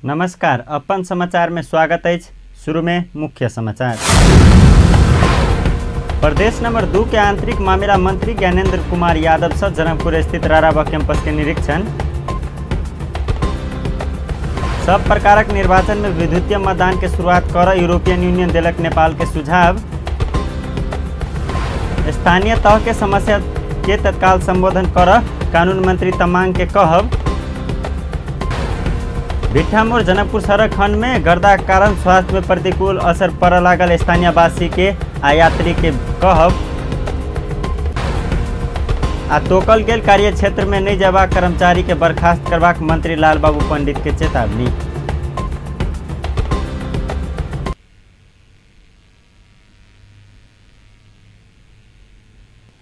नमस्कार, अपन समाचार में स्वागत है। शुरू में मुख्य समाचार। प्रदेश नंबर 2 के आंतरिक मामिला मंत्री ज्ञानेन्द्र कुमार यादव से जनकपुर स्थित राराबा कैंपस के निरीक्षण। सब प्रकारक निर्वाचन में विद्युतीय मतदान के शुरुआत कर यूरोपियन यूनियन देलक नेपाल के सुझाव। स्थानीय तह के समस्या के तत्काल संबोधन कर कानून मंत्री तमांग के कहब। भिट्ठामोड़ जनकपुर सड़क खंड में गर्दा के कारण स्वास्थ्य में प्रतिकूल असर पड़ लागल स्थानीयवासी के आ यात्री के कहब। आ तोकल गेल कार्य क्षेत्र में नहीं जबाक कर्मचारी के बर्खास्त करबाक मंत्री लालबाबू पंडित के चेतावनी।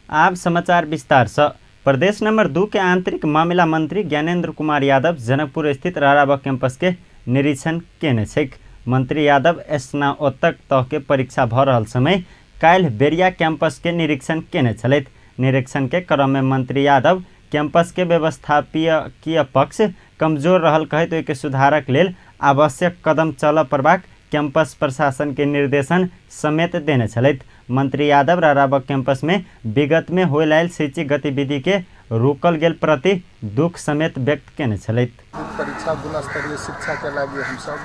आप समाचार विस्तार से। प्रदेश नंबर 2 के आंतरिक मामिला मंत्री ज्ञानेन्द्र कुमार यादव जनकपुर स्थित राराबा कैंपस के निरीक्षण केने छैक। मंत्री यादव स्नातक तह के परीक्षा भ रहल समय काल्हि बेरिया कैंपस के निरीक्षण केने छलथि। निरीक्षण के क्रम में मंत्री यादव कैंपस के व्यवस्थापकीय पक्ष कमजोर रहल कहैत ओहिके सुधारक लेल आवश्यक कदम चलऽ पड़बाक कैंपस प्रशासन के निर्देशन समेत देने छलथि। मंत्री यादव राराबा कैंपस में विगत में होय लायल शैक्षिक गतिविधि के रोकल गेल प्रति दुख समेत व्यक्त केने छलथि। परीक्षा गुणस्तरीय शिक्षा के लागि हम सब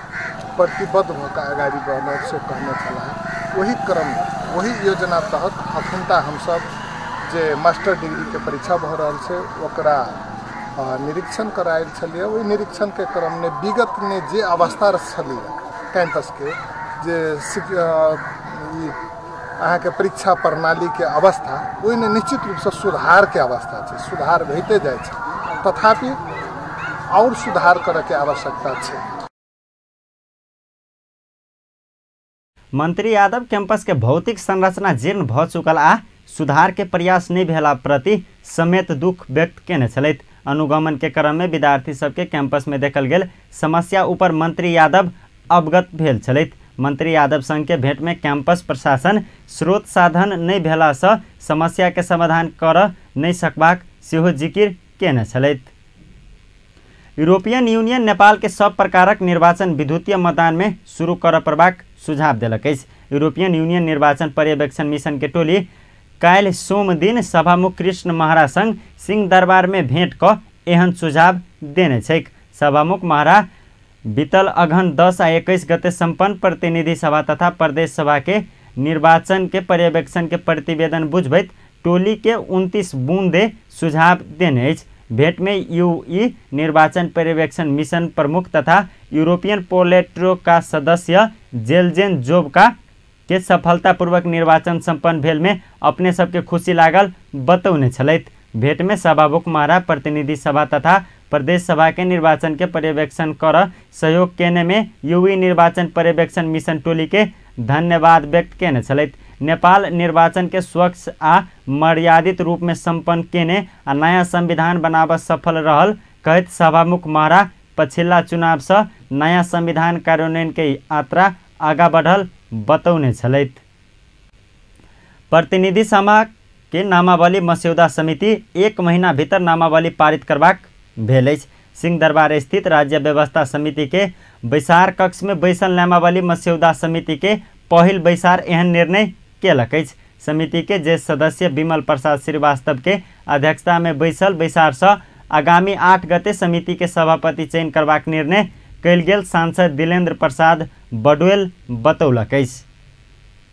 प्रतिबद्ध भऽ अगाडि बढ़ब से कहने छलाह। वही क्रम वही योजना तहत अखुनता हम सब जे मास्टर डिग्री के परीक्षा भऽ रहल छै ओकरा निरीक्षण करायल छलियै। ओहि निरीक्षण के क्रम में विगत में जे अवस्था छलियै कैंपस के जे अहाँके परीक्षा प्रणाली के अवस्था ओहिमे निश्चित रूपसँ सुधार के अवस्था छै, सुधार होइते जाइ छै, तथापि और सुधार करऽ के आवश्यकता छै। मंत्री यादव कैंपस के भौतिक संरचना जीर्ण भ चुकल आ सुधार के प्रयास नहीं भेला प्रति समेत दुख व्यक्त केने छलथि। अनुगमन के क्रम में विद्यार्थी सबके कैंपस में देखल गेल समस्या ऊपर मंत्री यादव अवगत भेल छलथि। मंत्री यादव संग के भेंट में कैंपस प्रशासन स्रोत साधन नहीं भेला से समस्या के समाधान कर नहीं सकबाक सेहो जिक्र केने छलथि। यूरोपियन यूनियन नेपाल के सब प्रकारक निर्वाचन विद्युतीय मतदान में शुरू कर पड़बाक सुझाव देलक अछि। यूरोपियन यूनियन निर्वाचन पर्यवेक्षण मिशन के टोली काल्हि सोम दिन सभामुख कृष्ण महरा संग सिंह दरबार में भेंट क एहन सुझाव देने छैक। सभामुख महरा बीतल अगहन 10 आ 21 गते सम्पन्न प्रतिनिधि सभा तथा प्रदेश सभा के निर्वाचन के पर्यवेक्षण के प्रतिवेदन बुझबैत टोली के 29 बूंदे सुझाव देने अछि। भेंट में यूई निर्वाचन पर्यवेक्षण मिशन प्रमुख तथा यूरोपियन पोलेट्रो का सदस्य जेलजेन जोबका के सफलतापूर्वक निर्वाचन सम्पन्न भेल में अपने सबके खुशी लागल बतौने छलथि। भेंट में सभामुख महरा प्रतिनिधि सभा तथा प्रदेश सभा के निर्वाचन के पर्यवेक्षण कर सहयोग केने में यूई निर्वाचन पर्यवेक्षण मिशन टोली के धन्यवाद व्यक्त केने छलथि। नेपाल निर्वाचन के स्वच्छ आ मर्यादित रूप में सम्पन्न केने आ नया संविधान बनाबऽ सफल रहल कहैत सभामुख महरा पछिल्ला चुनाव से नया संविधान कार्यान्वयन के यात्रा आगा बढ़ल बतौने छलथि। प्रतिनिधि सभा के नामावली मस्यौदा समिति 1 महीना भीतर नामावली पारित करबाक भेल अछि। सिंहदरबार स्थित राज्य व्यवस्था समिति के बैसार कक्ष में बैसल नामावली मस्यौदा समिति के पहिल बैसार एहन निर्णय केलक अछि। समिति के ज्येष्ठ सदस्य विमल प्रसाद श्रीवास्तव के अध्यक्षता में बैसल बैसार से आगामी 8 गते समिति के सभापति चयन करबाक निर्णय कयल गेल सांसद दिलेन्द्र प्रसाद बडुएल बतौलक अछि।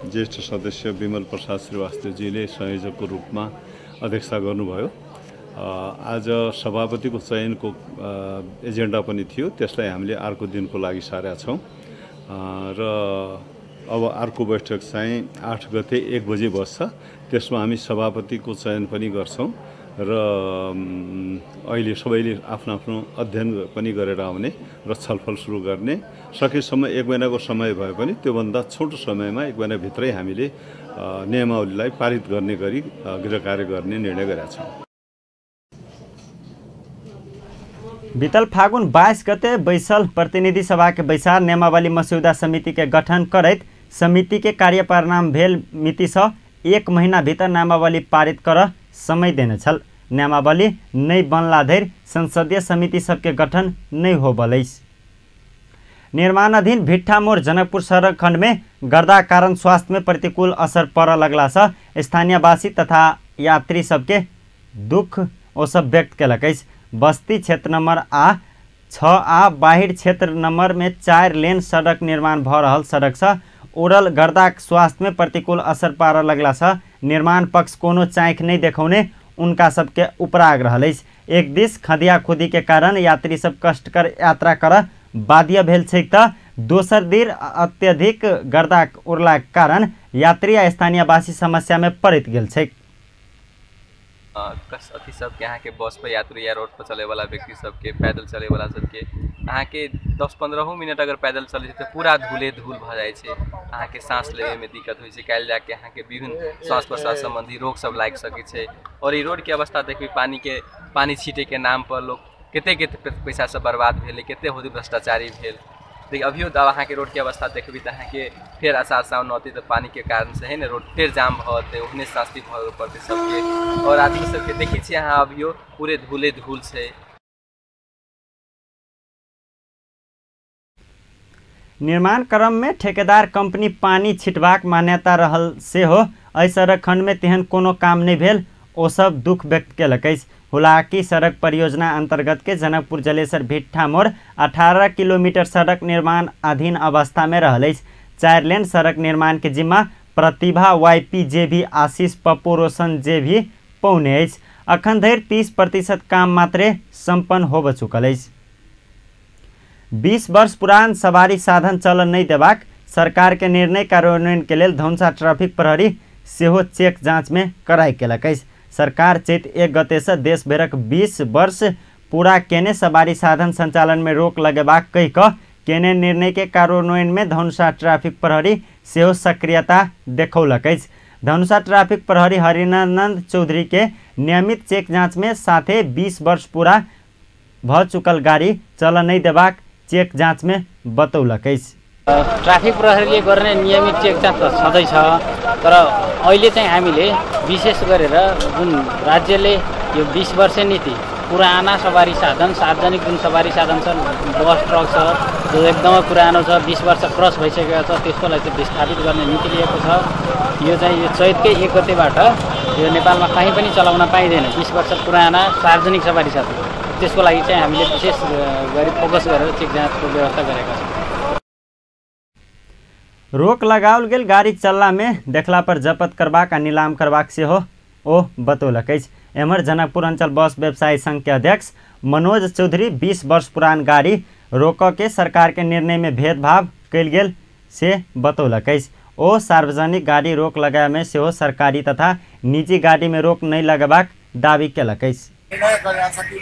ज्येष्ठ सदस्य विमल प्रसाद श्रीवास्तवजीले संयोजकको रूपमा अध्यक्षता गर्नुभयो। आज सभापतिको चयनको एजेन्डा पनि थियो, त्यसलाई हामीले अर्को दिनको लागि सारेका छौँ र अब अर्को बैठक चाहिँ 8 गते 1 बजे बस्छ। त्यसमा हामी सभापतिको चयन पनि गर्छौँ र अहिले सबैले आफ्नो आफ्नो अध्ययन पनि गरेर आउने र छलफल सुरु गर्ने। सकेसम्म 1 महिनाको समय भए पनि त्योभन्दा छोटो समयमा 1 महिनाभित्रै हामीले नियमावलीलाई पारित गर्ने गरी गृहकार्य गर्ने निर्णय गरेका छौँ। बीतल फागुन 22 गते बैसल प्रतिनिधि सभा के बैसार नियमावली मस्यौदा समिति के गठन करैत समिति के कार्य परिणाम भेल मिति से 1 महीना भीतर नामावली पारित कर समय देने छल। नियमावली नहीं बनला धरि संसदीय समिति सबके गठन नहीं होबल अछि। निर्माणाधीन भिट्ठा मोड़ जनकपुर सड़क खंड में गर्दा कारण स्वास्थ्य में प्रतिकूल असर पड़ लगला से स्थानीयवासी तथा यात्री सबके दुख ओ सब व्यक्त केलक अछि। बस्ती क्षेत्र नंबर आ 6 आ बाहिर क्षेत्र नंबर में 4 लेन सड़क निर्माण भ रहल सड़क से उड़ल गर्दा स्वास्थ्य में प्रतिकूल असर पार लगला से निर्माण पक्ष कोनो चाँख नहीं देखौने उनका सबके उपराग रहल अछि। एक दिस खदिया खुदी के कारण यात्री सब कष्टकर यात्रा कर बाध्य भेल छै त दोसर दिन अत्यधिक गर्दा उड़लाक कारण यात्री आ स्थानीयवासी समस्या में पड़ित गेल छै। अथी सबके अहाँके बस पर यात्री या रोड पर चलैवला व्यक्ति सबके, पैदल चलैवला सबके अहाँके 10-15 मिनट अगर पैदल चलै छै तऽ पूरा धूले धूल भऽ जाइ छै। अहाँके साँस लेबैमे दिक्कत होइ छै। काल्हि जाके अहाँके विभिन्न श्वास प्रश्वास सम्बन्धी रोग सब लागि सकै छै। और ई रोडके अवस्था देखबै, पानी छीटैके नाम पर लोक कते कते पैसा सब बर्बाद भेलै, कते होती भ्रष्टाचारी भेल। देखिए अभियो तऽ अहाँके रोडके अवस्था देखबै तऽ अहाँके फेर अषाढ़ सावन औतै तऽ पानीके कारणसँ है ने रोड फेर जाम भऽ जेतै, ओहने शास्ति भऽ पड़तै सबके। और आदमी सबके देखै छियै अहाँ अभियो पूरे धूले धूल छै। निर्माण क्रम में ठेकेदार कंपनी पानी छिटबाक मान्यता रहल सेहो एहि सड़क खंड में तेहन कोनो काम नहीं भेल ओ सब दुख व्यक्त केलक अछि। हुलाकी सड़क परियोजना अंतर्गत के जनकपुर जलेसर भिट्ठा मोड़ 18 किलोमीटर सड़क निर्माण अधीन अवस्था में रहल अछि। 4 लेन सड़क निर्माण के जिम्मा प्रतिभा वाईपी जे भी आशीष पप्पू रोशन जे भी पौने अछि। अखन धरि 30% काम मात्रे सम्पन्न होब चुकल अछि। 20 वर्ष पुरान सवारी साधन चलन नहीं देबाक सरकार के निर्णय कार्यान्वयन के लेल धनुषा ट्रैफिक प्रहरी सेहो चेक जाँच में कड़ाई केलक अछि। सरकार चैत 1 गते से देशभरक 20 वर्ष पूरा केने सवारी साधन संचालन में रोक लगेबाक कहि कऽ केने निर्णय के कार्यान्वयन में धनुषा ट्रैफिक प्रहरी सेहो सक्रियता देखौलक अछि। धनुषा ट्रैफिक प्रहरी हरिनानंद चौधरी के नियमित चेक जाँच में साथे 20 वर्ष पूरा भ चुकल गाड़ी चलन नहीं देबाक चेक जाँच में बतौलक अछि। ट्राफिक प्रहरीले गर्ने नियमित चेक जाँच त छँदैछ, तर अहिले चाहिँ हामीले विशेष गरेर जुन राज्यले यो 20 वर्ष नीति पुराना सवारी साधन, सार्वजनिक जुन सवारी साधन छन्, बस ट्रक छ जो एकदमै पुरानो छ, 20 वर्ष क्रस भइसकेको छ, त्यसकोलाई चाहिँ विस्थापित गर्ने नीति लिएको छ। यो चाहिँ यो चैतकै 1 गतेबाट यो नेपालमा कहीँ पनि चलाउन पाइँदैन 20 वर्ष पुराना सार्वजनिक सवारी साधन। त्यसको लागि चाहिँ हामीले विशेष गरी फोकस गरेर चेक जाँचको व्यवस्था गरेका छौँ। रोक लगाओल गेल गाड़ी चलला में देखला पर जब्त करबाक आ नीलाम करबाक सेहो ओ बतौलक अछि। एम्हर जनकपुर अंचल बस व्यवसायी संघ के अध्यक्ष मनोज चौधरी 20 वर्ष पुरान गाड़ी रोकऽ के सरकार के निर्णय में भेदभाव कयल गेल से बतौलक अछि। ओ सार्वजनिक गाड़ी रोक लगाए में सेहो सरकारी तथा निजी गाड़ी में रोक नहीं लगेबाक दावी केलक अछि। निर्णय गरेको छ कि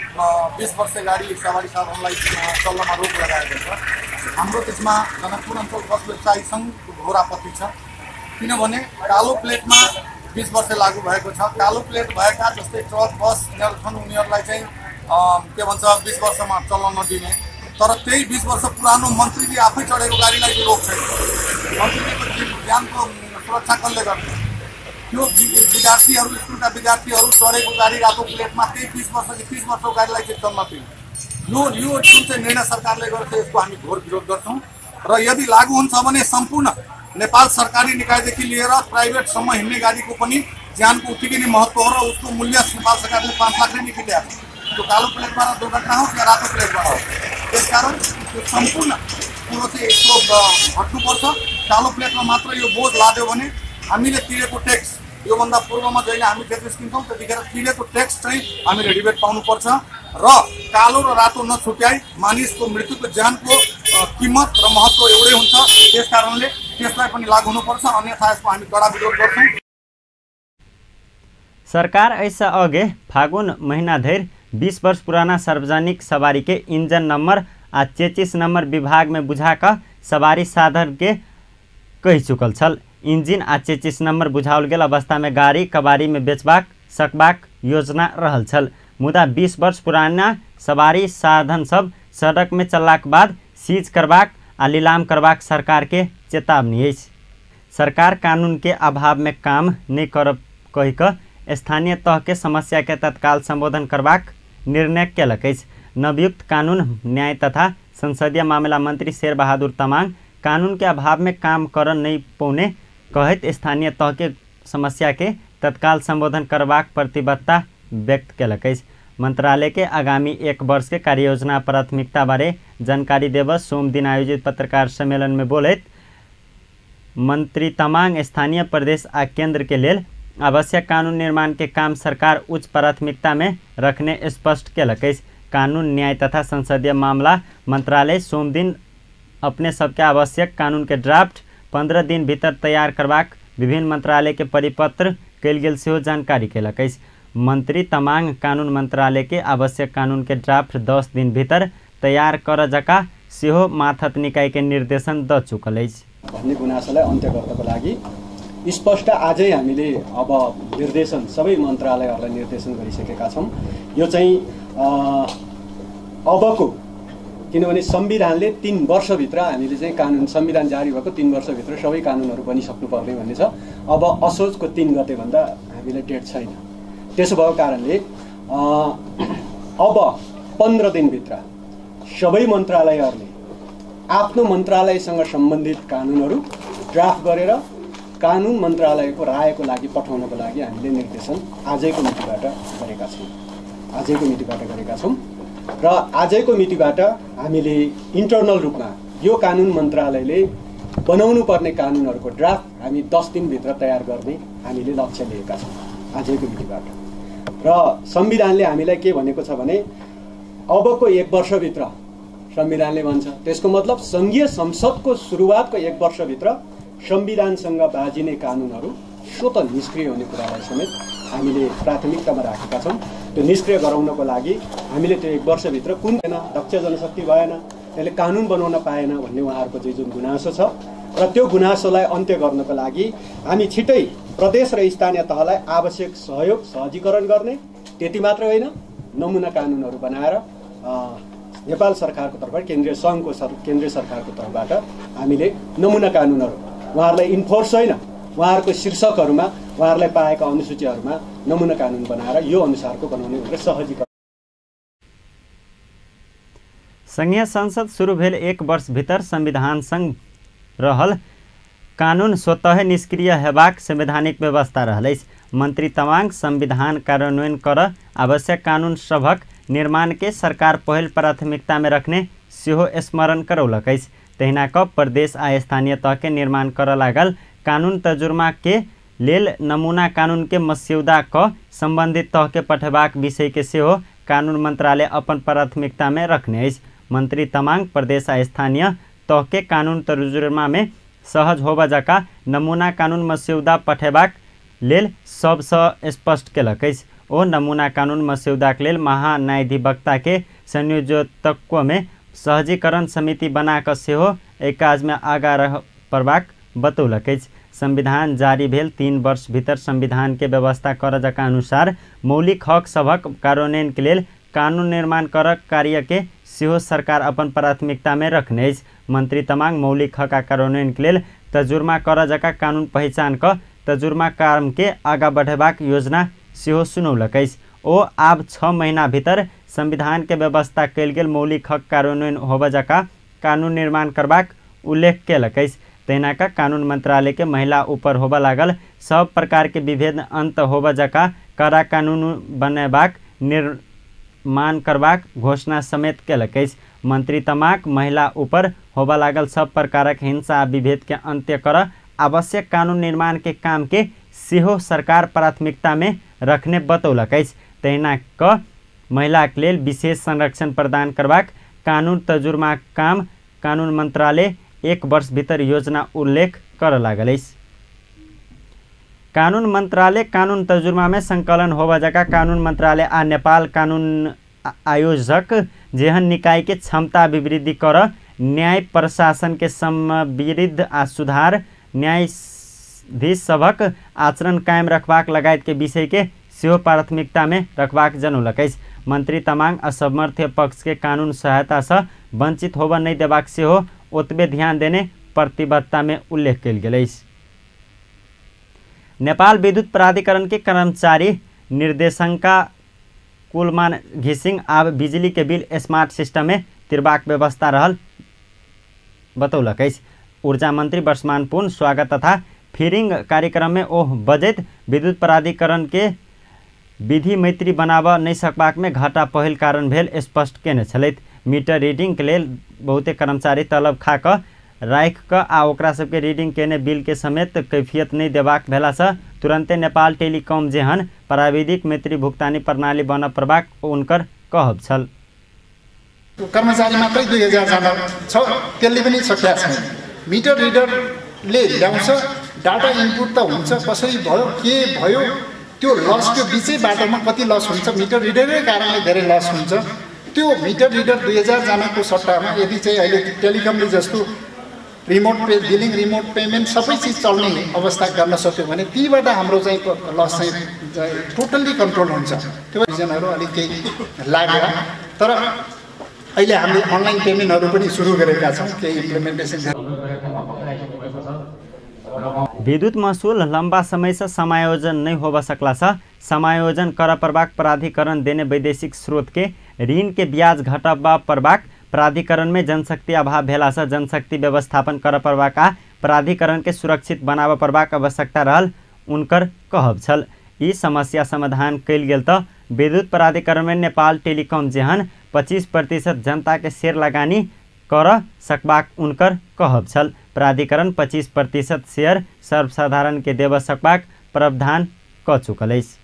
20 वर्ष गाडी सवारी साधनलाई चल्नमा रोक लगाएको छ। हाम्रो त्यसमा जनकपुर अञ्चल बस व्यवसायी सङ्घ घोर आपत्ति छ, किनभने कालो प्लेटमा 20 वर्ष लागू भएको छ। कालो प्लेट भएका जस्तै ट्रक बस यिनीहरू छन्, उनीहरूलाई चाहिँ के भन्छ 20 वर्षमा चल्न नदिने, तर त्यही 20 वर्ष पुरानो मन्त्रीजी आफै चढेको गाडीलाई चाहिँ रोक छैन। मन्त्रीजीको ज्यानको सुरक्षा कसले गर्ने? त्यो विद्यार्थीहरू, स्कुलका विद्यार्थीहरू चढेको गाडी रातो प्लेटमा त्यही 20 वर्ष कि 30 वर्षको गाडीलाई चाहिँ चल्न दिने, यो यो जुन चाहिँ निर्णय सरकारले गरेको छ यसको हामी घोर विरोध गर्छौँ। र यदि लागू हुन्छ भने सम्पूर्ण नेपाल सरकारी निकायदेखि लिएर प्राइभेटसम्म हिँड्ने गाडीको पनि ज्यानको उत्तिकै नै महत्त्व हो र उसको मूल्य नेपाल सरकारले 5 लाख नै निकालेको छ। त्यो कालो प्लेटबाट दुर्घटना होस् या रातो प्लेटबाट होस्, त्यसकारण त्यो सम्पूर्ण कुरो चाहिँ यसको हट्नुपर्छ। कालो प्लेटमा मात्र यो बोझ लाद्यो भने हामीले तिरेको ट्याक्स, योभन्दा पूर्वमा जहिले हामी ट्याक्स किन्छौँ त्यतिखेर तिरेको ट्याक्स चाहिँ हामीले रिबेट पाउनुपर्छ र कालो र रातो नछुट्याई मानिसको मृत्युको ज्यानको किम्मत र महत्त्व एउटै हुन्छ। त्यस कारणले त्यसलाई पनि लागू हुनुपर्छ, अन्यथा यसको हामी कडा विरोध गर्छौँ। सरकार ऐसा अघि फागुन महीना धरि 20 वर्ष पुराना सार्वजनिक सवारी के इंजन नंबर आ चेचिस नंबर विभाग में बुझा कऽ सवारी साधन के कहि चुकल छल। इंजिन आ चेचिस नंबर बुझाओल गेल अवस्था में गाड़ी कबाड़ी में बेचबाक सकबाक योजना रहल छल, मुदा 20 वर्ष पुराना सवारी साधन सब सड़क में चललाक बाद सीज करबाक आ नीलाम करबाक सरकार के चेतावनी अछि। सरकार कानून के अभाव में काम नहीं करब कहि कऽ स्थानीय तह के समस्या के तत्काल संबोधन करबाक निर्णय केलक अछि। नवयुक्त कानून न्याय तथा संसदीय मामला मंत्री शेरबहादुर तमाङ कानून के अभाव में काम कर नहीं पौने कहैत स्थानीय तह के समस्या के तत्काल संबोधन करबाक प्रतिबद्धता व्यक्त केलक अछि। मंत्रालय के आगामी 1 वर्ष के कार्ययोजना प्राथमिकता बारे जानकारी देव सोम दिन आयोजित पत्रकार सम्मेलन में बोलैत मंत्री तमाङ स्थानीय प्रदेश आ केंद्र के लेल आवश्यक कानून निर्माण के काम सरकार उच्च प्राथमिकता में रखने स्पष्ट केलक अछि। कानून न्याय तथा संसदीय मामला मंत्रालय सोम दिन अपने सबके आवश्यक कानून के ड्राफ्ट 15 दिन भीतर तैयार करबाक विभिन्न मंत्रालय के परिपत्र कयल गेल सेहो जानकारी केलक अछि। मंत्री तमाङ कानून मंत्रालय के आवश्यक कानून के ड्राफ्ट 10 दिन भीतर तैयार कर जका सेहो माथत निकाय के निर्देशन द चुकल अछि। भन्ने गुनासोलाई अन्त्य गर्नको लागि स्पष्ट आजै हामीले अब निर्देशन सबै मन्त्रालयहरूलाई निर्देशन गरिसकेका छौँ। यो चाहिँ अबको, किनभने संविधानले 3 वर्षभित्र हामीले चाहिँ कानुन, संविधान जारी भएको 3 वर्षभित्र सबै कानुनहरू बनिसक्नुपर्ने भन्ने छ। अब असोजको 3 गतेभन्दा हामीलाई डेट छैन। त्यसो भएको कारणले अब 15 दिनभित्र सबै मन्त्रालयहरूले आफ्नो मन्त्रालयसँग सम्बन्धित कानुनहरू ड्राफ्ट गरेर कानुन मन्त्रालयको रायको लागि पठाउनको लागि हामीले निर्देशन आजैको मितिबाट गरेका छौँ, आजैको मितिबाट गरेका छौँ। र आजैको मितिबाट हामीले इन्टर्नल रूपमा यो कानुन मन्त्रालयले बनाउनु पर्ने कानुनहरूको ड्राफ्ट हामी 10 दिनभित्र तयार गर्ने हामीले लक्ष्य लिएका छौँ आजैको मितिबाट। र संविधानले हामीलाई के भनेको छ भने अबको 1 वर्षभित्र संविधानले भन्छ, त्यसको मतलब सङ्घीय संसदको सुरुवातको 1 वर्षभित्र संविधानसँग बाजिने कानुनहरू स्वत निष्क्रिय हुने कुरालाई समेत हामीले प्राथमिकतामा राखेका छौँ। त्यो निष्क्रिय गराउनको लागि हामीले त्यो 1 वर्षभित्र कुन दक्ष जनशक्ति भएन, त्यसले कानुन बनाउन पाएन भन्ने उहाँहरूको चाहिँ जुन गुनासो छ र त्यो गुनासोलाई अन्त्य गर्नको लागि हामी छिटै प्रदेश र स्थानीय तहलाई आवश्यक सहयोग सहजीकरण गर्ने, त्यति मात्र होइन नमुना कानुनहरू बनाएर नेपाल सरकारको तर्फबाट, केन्द्रीय सङ्घको केन्द्रीय सरकारको तर्फबाट हामीले नमुना कानुनहरू उहाँहरूलाई इन्फोर्स होइन, उहाँहरूको शीर्षकहरूमा उहाँहरूलाई पाएका अनुसूचीहरूमा नमुना कानुन बनाएर यो अनुसारको बनाउने भनेर सहजीकरण। संघीय संसद सुरु भेल 1 वर्षभित्र संविधानसँग रहल कानून स्वतः निष्क्रिय हेबाक संवैधानिक व्यवस्था रहल अछि। मंत्री तमाङ संविधान कार्यान्वयन कर आवश्यक कानून सभक निर्माण के सरकार पहिल प्राथमिकता में रखने सेहो स्मरण करौलक अछि। तहिना क प्रदेश आ स्थानीय तह के निर्माण कर लागल कानून तजुर्मा के लेल नमूना कानून के मस्यौदा क संबंधित तह के पठेबाक विषय के सेहो कानून मंत्रालय अपन प्राथमिकता में रखने अछि। मंत्री तमाङ प्रदेश आ स्थानीय तह के कानून तजुर्मा में सहज होबा जका नमूना कानून मस्यौदा पठेबाक लेल सबसँ स्पष्ट केलक अछि। ओ नमूना कानून मस्यौदाक लेल महान्यायाधिवक्ता के संयोजकत्व में सहजीकरण समिति बना कऽ सेहो एहि काजमे आगाँ रह पड़बाक बतौलक अछि। संविधान जारी भेल 3 वर्ष भीतर संविधान के व्यवस्था कर जका अनुसार मौलिक हक सभक कार्यान्वयन के लेल कानून निर्माण कर कार्य के सेहो सरकार अपन प्राथमिकता में रखने अछि। मंत्री तमाङ मौलिक हक आ कार्यान्वयन के लेल तजुर्मा कर जका कानून पहिचान क तजुर्मा काम के आगाँ बढ़ेबाक योजना सेहो सुनौलक अछि। ओ आब 6 महीना भीतर संविधान के व्यवस्था कयल गेल मौलिक हक कार्यान्वयन होबय जका कानून निर्माण करबाक उल्लेख केलक अछि। तहिना का कानून मंत्रालय के महिला ऊपर होबय लागल सब प्रकार के विभेद अंत होबय जका कड़ा कानून बनेबाक निर्माण करबाक घोषणा समेत केलक अछि। मंत्री तमाक महिला ऊपर होबय लागल सब प्रकारक हिंसा आ विभेद के अंत्य कर आवश्यक कानून निर्माण के काम के सेहो सरकार प्राथमिकता में रखने बतौलक अछि। तहिना क महिलाक लेल विशेष संरक्षण प्रदान करबाक कानून तजुर्मा काम कानून मंत्रालय 1 वर्ष भीतर योजना उल्लेख कर लागल अछि। कानून मंत्रालय कानून तजुर्मा में संकलन होबय जका कानून मंत्रालय आ नेपाल कानून आयोजक जेहन निकाय के क्षमता अभिवृद्धि कर न्याय प्रशासन के समृद्ध आ सुधार न्यायाधीश सभक आचरण कायम रखबाक लगायत के विषय के सेहो प्राथमिकता में रखबाक जनौलक अछि। मंत्री तमाङ असमर्थ्य पक्ष के कानून सहायता से वंचित होबय नहि देबाक सेहो ओतबे ध्यान देने प्रतिबद्धता में उल्लेख कयल गेल अछि। नेपाल विद्युत प्राधिकरण के कर्मचारी निर्देशंका कुलमान घिसिङ आब बिजली के बिल स्मार्ट सिस्टम में तिरबाक व्यवस्था रहल बतौलक अछि। ऊर्जा मंत्री वर्षमान पुन स्वागत तथा फिरिंग कार्यक्रम में ओह बजैत विद्युत प्राधिकरण के विधि मैत्री बनाबऽ नहि सकबाक में घाटा पहिल कारण भेल स्पष्ट केने छलथि। मीटर रीडिंग के लेल बहुते कर्मचारी तलब खा कऽ राखि कऽ आ ओकरा सबके रीडिंग केने बिल के समेत कैफियत नहि देबाक भेलासँ तुरन्ते नेपाल टेलीकॉम जेहन प्राविधिक मैत्री भुक्तानी प्रणाली बनऽ पड़बाक उनकर कहब छल। कर्मचारी मात्रै 2000 जना छ, त्यसले पनि सकिया छैन। मिटर रिडरले ल्याउँछ, डाटा इनपुट त हुन्छ, कसरी भयो के भयो त्यो लस, त्यो बिचै बाटोमा कति लस हुन्छ, मिटर रिडरै कारणले धेरै लस हुन्छ। त्यो मिटर रिडर 2000 जनाको सट्टामा यदि चाहिँ अहिले टेलिकमले जस्तो remote pay billing, remote payment सबै चिज चल्ने अवस्था गर्न सक्यो भने तीबाट हाम्रो चाहिँ लस चाहिँ टोटल्ली कन्ट्रोल हुन्छ। त्यो रिजनहरू अलिक केही लाग्यो, तर अहिले हामीले अनलाइन पेमेन्टहरू पनि सुरु गरेका छौँ, केही इम्प्लिमेन्टेसन। विद्युत महसुल लंबा समय से समायोजन नहीं होब सकला से समायोजन कर पड़बाक प्राधिकरण देने वैदेशिक स्रोत के ऋण के ब्याज घटबा पड़बाक प्राधिकरण में जनशक्ति अभाव भेला से जनशक्ति व्यवस्थापन कर पड़बाक आ प्राधिकरण के सुरक्षित बनाबऽ पड़बाक आवश्यकता रहल उनकर कहब छल। ई समस्या समाधान कयल गेल तऽ विद्युत प्राधिकरण में नेपाल टेलीकॉम जेहन 25% जनता के शेयर लगानी कर सकबाक उनकर कहब छल। प्राधिकरण 25% शेयर सर्वसाधारण के देव सकबाक प्रावधान क चुकल अछि।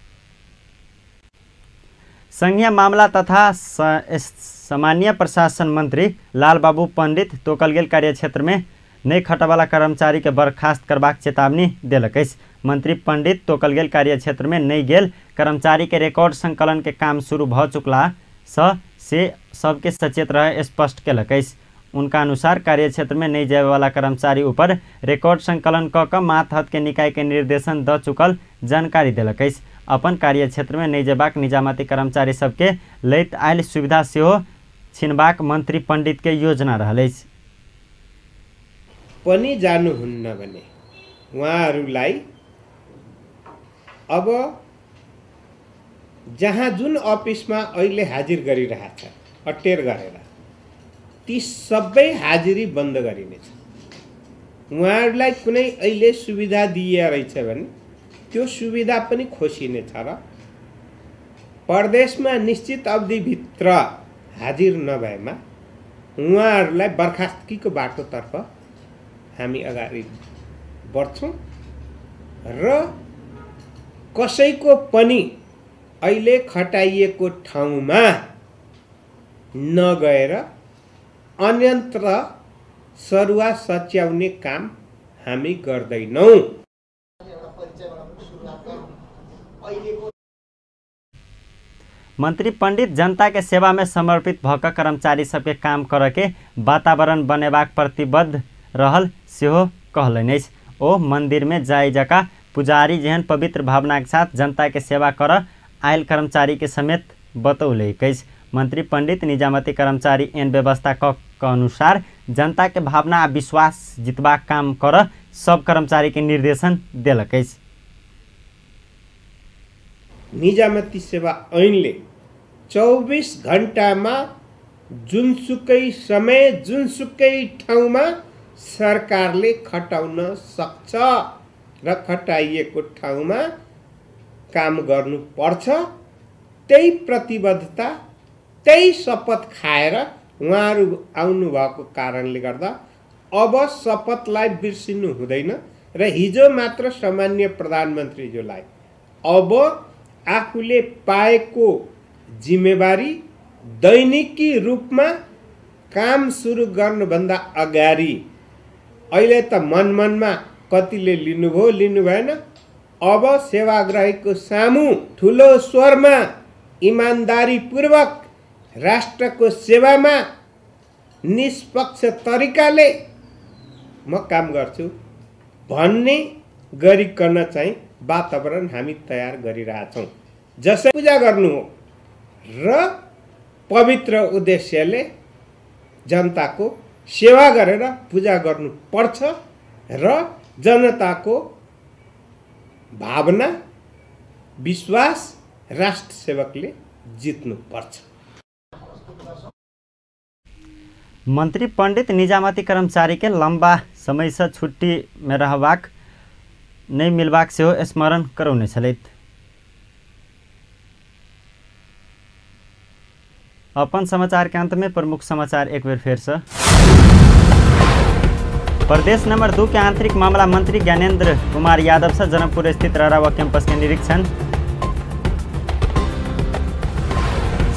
संघीय मामला तथा सामान्य प्रशासन मंत्री लालबाबू पंडित तोकल गेल कार्यक्षेत्र में नहि खटवाला कर्मचारी के बर्खास्त करबाक चेतावनी देलक अछि। मंत्री पंडित तोकल गेल कार्यक्षेत्र में नहि गेल कर्मचारी के रिकॉर्ड संकलन के काम शुरू भ चुकला से सबके सचेत रहे स्पष्ट केलक अछि। उनका अनुसार कार्यक्षेत्र में नहीं जाए वाला कर्मचारी ऊपर रिकॉर्ड संकलन क के मातहत के निकाय के निर्देशन द चुकल जानकारी देलक अछि। अपन कार्यक्षेत्र में नहीं जेबाक निजामती कर्मचारी सबके लैत आयल सुविधा सेहो छिनबाक मंत्री पंडित के योजना रहल अछि। पनि जानुहुन्न भने उहाँहरूलाई अब जहाँ जुन अफिसमा अहिले हाजिर गरिरहेछ अटेर गरेर ती सबै हाजिरी बन्द गरिनेछ। उहाँहरूलाई कुनै अहिले सुविधा दिइए रहेछ भने त्यो सुविधा पनि खोसिनेछ र परदेशमा निश्चित अवधिभित्र हाजिर नभएमा उहाँहरूलाई बर्खास्तकीको बाटोतर्फ हामी अगाडि बढ्छौँ र कसैको पनि अहिले खटाइएको ठाउँमा नगएर अन्यत्र सरुवा सच्याउने काम हामी गर्दैनौँ। मंत्री पंडित जनता के सेवा में समर्पित भक कर्मचारी सबके काम करके वातावरण बनेबाक प्रतिबद्ध रहल सेहो कहलनि अछि। ओ मंदिर में जाय जका पुजारी जेहन पवित्र भावना के साथ जनता के सेवा कर आयल कर्मचारी के समेत बतौलक अछि। मंत्री पंडित निजामती कर्मचारी एन व्यवस्था क अनुसार जनता के भावना आ विश्वास जितबाक काम कर सब कर्मचारी के निर्देशन देलक अछि। निजामती सेवा ऐनले 24 घण्टामा जुनसुकै समय जुनसुकै ठाउँमा सरकारले खटाउन सक्छ र खटाइएको ठाउँमा काम गर्नुपर्छ। त्यही प्रतिबद्धता त्यही शपथ खाएर उहाँहरू आउनुभएको कारणले गर्दा अब शपथलाई बिर्सिनु हुँदैन र हिजो मात्र सामान्य प्रधानमन्त्रीज्यूलाई अब आफूले पाएको जिम्मेवारी दैनिकी रूपमा काम सुरु गर्नुभन्दा अगाडि अहिले त मन मनमा कतिले लिनुभयो लिनु भएन, अब सेवाग्राहीको सामु ठुलो स्वरमा इमान्दारीपूर्वक राष्ट्रको सेवामा निष्पक्ष तरिकाले म काम गर्छु भन्ने गरिकन चाहिँ वातावरण हामी तयार गरिरहेछौँ। जसै पूजा गर्नु हो र पवित्र उद्देश्यले जनताको सेवा गरेर पूजा गर्नुपर्छ र जनताको भावना विश्वास राष्ट्र सेवकले जित्नुपर्छ। मंत्री पंडित निजामती कर्मचारी के लंबा समय से छुट्टी में रहबाक नहि मिलबाक सेहो स्मरण करौने छलथि। अपन समाचार के अंत में प्रमुख समाचार एक बेर फेर से। प्रदेश नंबर 2 के आंतरिक मामला मंत्री ज्ञानेंद्र कुमार यादव से जनकपुर स्थित ररावा कैंपस के निरीक्षण।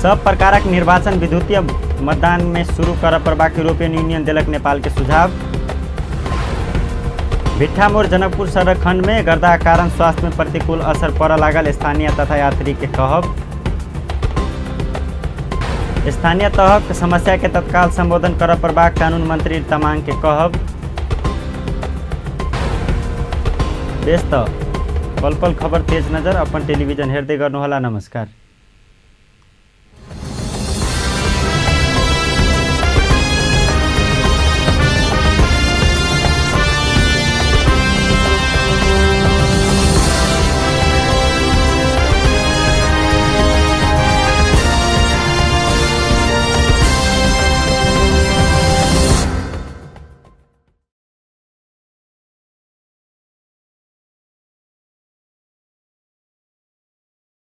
सब प्रकारक निर्वाचन विद्युतीय मतदान में शुरू कर पड़बाक यूरोपियन यूनियन देलक नेपाल के सुझाव। भिट्ठामोड़ जनकपुर सड़क खंड में गर्दा कारण स्वास्थ्य में प्रतिकूल असर पड़ लागल स्थानीय तथा यात्री के कहब। स्थानीय तहक समस्या के तत्काल संबोधन कर पड़बाक कानून मंत्री तमांग के कहब। बेस त पल पल खबर तेज नजर अपन टेलिभिजन हेर्दै गर्नुहोला। नमस्कार।